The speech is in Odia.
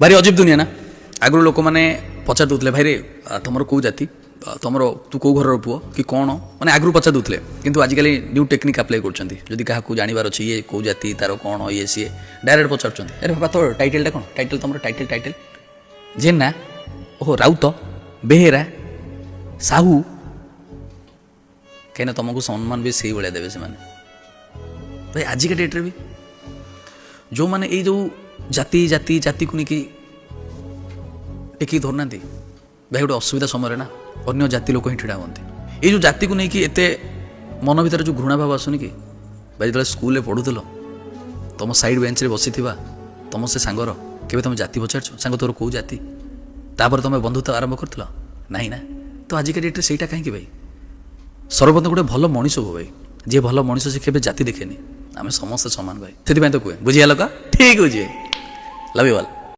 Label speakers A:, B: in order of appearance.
A: ଭାରି ଅଜୀବ ଦୁନିଆ ନା? ଆଗରୁ ଲୋକମାନେ ପଚାରି ଦେଉଥିଲେ, ଭାଇରେ, ତମର କେଉଁ ଜାତି, ତମର ତୁ କେଉଁ ଘରର ପୁଅ କି କ'ଣ, ମାନେ ଆଗରୁ ପଚାରି ଦେଉଥିଲେ। କିନ୍ତୁ ଆଜିକାଲି ନ୍ୟୁ ଟେକ୍ନିକ୍ ଆପ୍ଲାଏ କରୁଛନ୍ତି। ଯଦି କାହାକୁ ଜାଣିବାର ଅଛି ଇଏ କେଉଁ ଜାତି, ତାର କ'ଣ, ଇଏ ସିଏ, ଡାଇରେକ୍ଟ ପଚାରୁଛନ୍ତି, ଆରେ ବାବା, ତୋର ଟାଇଟେଲଟା କ'ଣ? ଟାଇଟେଲ, ତମର ଟାଇଟେଲ, ଟାଇଟେଲ ଜେନା, ଓହୋ, ରାଉତ, ବେହେରା, ସାହୁ। କାହିଁକିନା ତମକୁ ସମ୍ମାନ ବି ସେଇଭଳିଆ ଦେବେ ସେମାନେ। ଭାଇ, ଆଜିକା ଡେଟ୍ରେ ବି ଯେଉଁମାନେ ଏଇ ଯେଉଁ ଜାତି ଜାତି ଜାତିକୁ ନେଇକି ଟେକିକି ଧରୁନାହାନ୍ତି ଭାଇ, ଗୋଟେ ଅସୁବିଧା ସମୟରେ ନା ଅନ୍ୟ ଜାତି ଲୋକ ହିଁ ଛିଡ଼ା ହୁଅନ୍ତି। ଏଇ ଯେଉଁ ଜାତିକୁ ନେଇକି ଏତେ ମନ ଭିତରେ ଯେଉଁ ଘୃଣା ଭାବ ଆସୁନି କି ଭାଇ, ଯେତେବେଳେ ସ୍କୁଲରେ ପଢ଼ୁଥିଲ, ତମ ସାଇଡ଼୍ ବେଞ୍ଚରେ ବସିଥିବା ତମ ସେ ସାଙ୍ଗର କେବେ ତମେ ଜାତି ପଚାରିଛ? ସାଙ୍ଗ, ତୋର କେଉଁ ଜାତି? ତାପରେ ତମେ ବନ୍ଧୁତ୍ୱ ଆରମ୍ଭ କରିଥିଲ? ନାହିଁ ନା? ତ ଆଜିକା ଡେଟ୍ରେ ସେଇଟା କାହିଁକି ଭାଇ? ସର୍ବପ୍ରଥମ ଗୋଟେ ଭଲ ମଣିଷ ହୁଅ ଭାଇ। ଯିଏ ଭଲ ମଣିଷ, ସେ କେବେ ଜାତି ଦେଖେନି। ଆମେ ସମସ୍ତେ ସମାନ ଭାଇ। ସେଥିପାଇଁ ତ କୁହେ, ବୁଝିବା ଲୋକ ଠିକ୍ ବୁଝିବେ। Love you all.